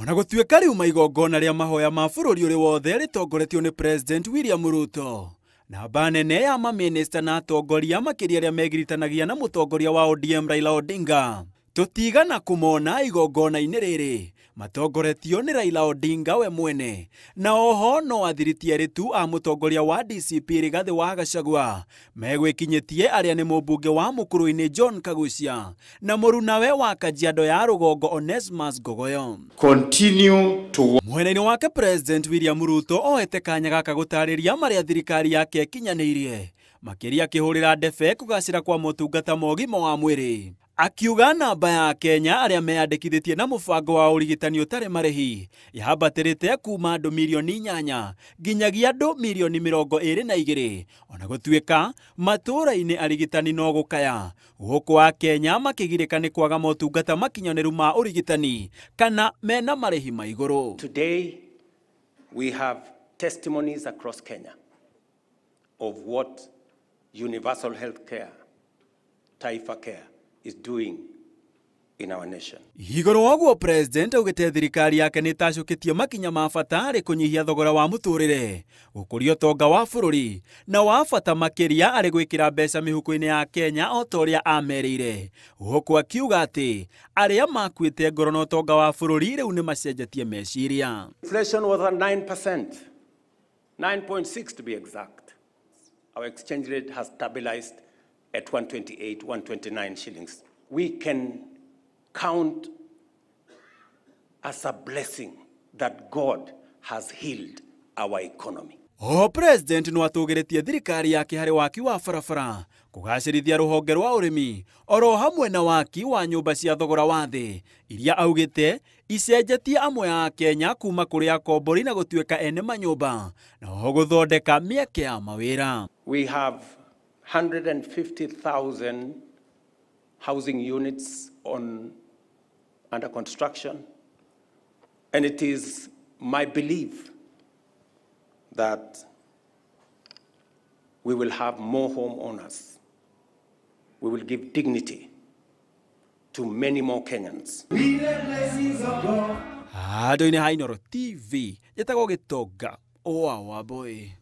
Ona gũtuĩka rĩu maigongona rĩa mahoya ma bũrũri ũrĩ wothe rĩtongoretio nĩ President William Ruto, namba nene ya mamĩnĩsta na atongoria makĩria arĩa megiritanagia na mũtongoria wa ODM Raila Odinga tũtigana kũmona igongona-inĩ rĩrĩ matongoretio nĩ Raila Odinga we mwene, na oho no athiriti erĩ tu a mũtongoria wa DCP Rigathĩ wa Gachagua megwĩkinyĩtie arĩa nĩ mũmbunge wa Mũkũrũ-inĩ John Kagucia na mũrunawe wa Kajiado ya Rũgongo Onesmus Ngogoyo. Continue to work. Mwena-inĩ wake President William Ruto oete kanya gaka gũtarĩria marĩa thirikari yake ĩkinyanĩirie, makĩria akĩhũrĩra ndebe kũgacĩra kwa motungata ma ũgima wa mwĩrĩ. Akiuga namba ya Kenya arĩa meyandĩkithĩtie na mũbango wa ũrigitani ũtarĩ marĩhi yambatĩrĩte kuma andũ mirioni 8 nginyagia andũ mirioni 22, ona gũtuĩka matũũra-inĩ arigitani no gũkaya gũkũ wa Kenya makĩgirĩka nĩ kwaga motungata makinyanĩru ma ũrigitani kana mena marĩhi ma igũrũ. Today we have testimonies across Kenya of what universal health care, Taifa Care, is doing in our nation. Igũrũ wa ũguo President augĩte thirikari yake nĩ ĩtacũkĩtie makinya ma bata harĩ kũnyihia thogora wa mũtũrĩre, gũkũria ũtonga wa bũrũri na wa bata makĩria arĩ gwĩkĩra mbeca mĩhuko-inĩ ya Kenya o ta ũrĩa amerĩire, gũkũ akiuga atĩ arĩa makuĩte ngoro na ũtonga wa bũrũri rĩu nĩ macenjetie meciria. Inflation was at 9%, 9.6 to be exact. Our exchange rate has stabilized at 128, 129 shillings. We can count as a blessing that God has healed our economy. O President no atũgĩrĩtie thirikari yake harĩ waki wa barabara, kũgacĩrithia rũhonge rwa ũrĩmi, oro hamwe na waki wa nyũmba cia thogora wa thĩ iria augĩte icenjetie amwe a Kenya kuma kũrĩ akombori na gũtuĩka ene manyũmba na oho gũthondeka mĩeke ya mawĩra. We have 150,000 housing units under construction, and it is my belief that we will have more homeowners. We will give dignity to many more Kenyans. Handũ-inĩ ha Inooro TV, njĩtagwo Gĩtonga wa Wambũi.